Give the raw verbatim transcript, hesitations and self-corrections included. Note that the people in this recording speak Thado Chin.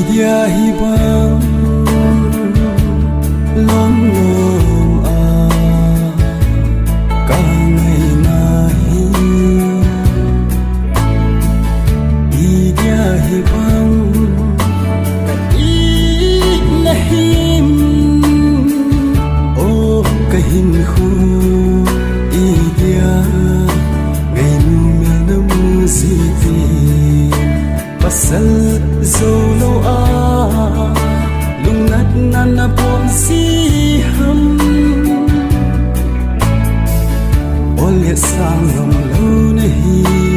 Idia hibang lom lom a ka ngaina hi, idia hibang ka itna him, o ka hinkho, idia ngainu melna mu jeh in. Pasal jou lou a lungnatna na bol ji ham? O le sang ngam lou nahi.